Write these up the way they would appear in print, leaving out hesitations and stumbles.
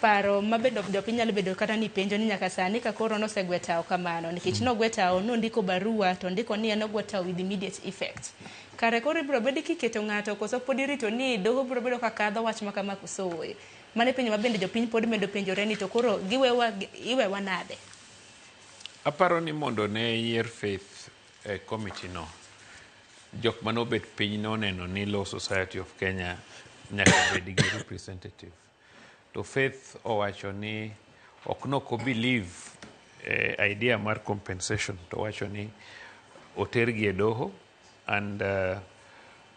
Paro ma bende jopiny nyalo bedo kata ni penjo ni nyaka sani ka koro nosegwe tawo kamano, nikech nogwe tawo, nondiko barua to ndiko ni en ogwe tawo with immediate effect. Kare koro ibiro bed kiketo ng'ato koso pod irito ni doho biro bedo ka kadho wach ma kama koso ooyo? Mano e penjo ma bende jopiny pod medo penjore ni to koro giwewa, iwewa nade? Aparo ni mondo ne yier Faith e committee no, jok mane obet piny noneno ni Law Society of Kenya nyaka bed gi representative. To Faith owacho ni ok nok o believe e idea mar compensation, to owacho ni otergi e doho and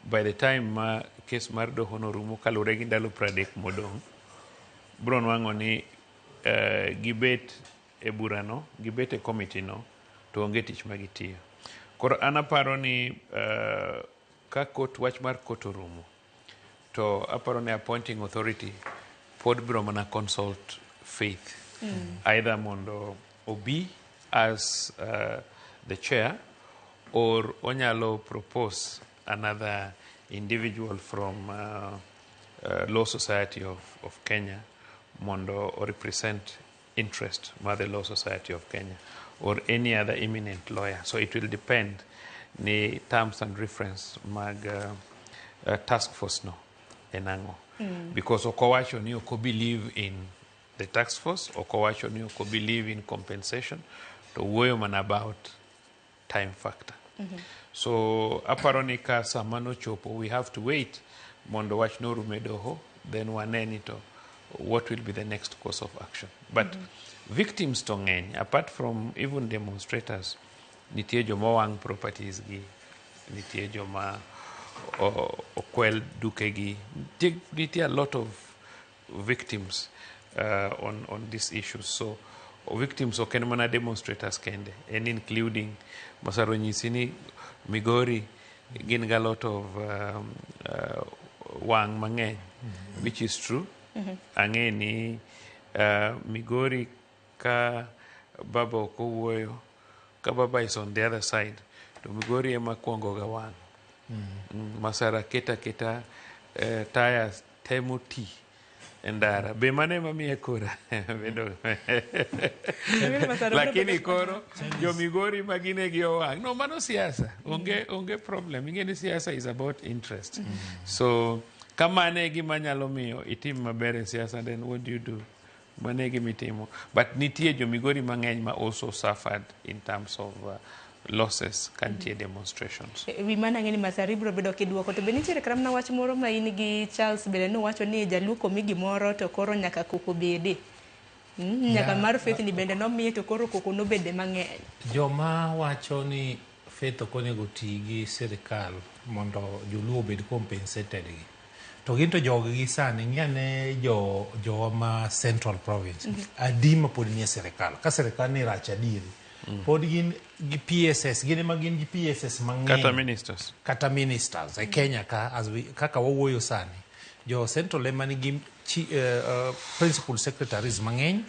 by the time ma case mar doho norumo kaluwore gi ndalo 30 modong', bro nwang'o ni gibet e burano, gibet e committee no, to onge tich ma gitiyo. Koro an aparo ni ka court, wach mar court orumo, to aparo ni appointing authority pod biro mana consult Faith either mondo obi as the chair or onyalo propose another individual from Law Society of Kenya mondo o represent interest mar the Law Society of Kenya or any other eminent lawyer. So it will depend ni terms and reference mag task force no en ang'o. Because ok owacho ni ok believe in the task force, ok owacho ni ok believe in compensation, to wuoyo mana about time factor. So aparo ni ka sama nochopo, we have to wait mondo wach norum e doho, then wane ni to what will be the next course of action. But victims to ng'eny, apart from even demonstrators, nitie joma owang' properties gi, nitie joma okwel dukegi, nitie a lot of victims on these issues. So victims ok en mana demonstrators kende, en including Masaro nyisi ni Migori gin ga lot of wang' mang'eny, which is true. Ang'e ni Migori ka baba ok owuoyo, ka baba is on the other side, to Migori ema kwongo ga wang'. Masara keta keta tires temo ti e ndara be mano ema miye kura bedo. Lakini koro jo Migori ma gine gi owang' no, mano siasa, onge problem. Ing'e ni siasa is about interest, so kamano e gima nyalo miyo itim maber e siasa, then what do you do? Mano e gima itimo. But nitie jo Migori mang'eny ma also suffered in terms of losses ka nitie demonstrations. E wi mano, ang'e ni Masari biro bedo kiduoko, to be nitiere kata mana wach moro ma in gi Charles bende nowacho ni jaluo komi gimoro to koro nyaka koko bede. Nyaka mar Faith ni bende nomiye to koro koko nobede mang'eny. Joma wacho ni Faith ok onego ti gi sirikal mondo joluo obed compensated gi. To gin to jog gi sani ng'i ane jo jowa ma Central Province adi ma pod nie sirikal ka sirikal ni rach adieri, pod gin gi PSS, gin ema gin gi PSS mang'eny kata ministers. Kata ministers e Kenya ka as we, kaka wawuoyo sani, jo Central ema nigi principal secretaries mang'eny.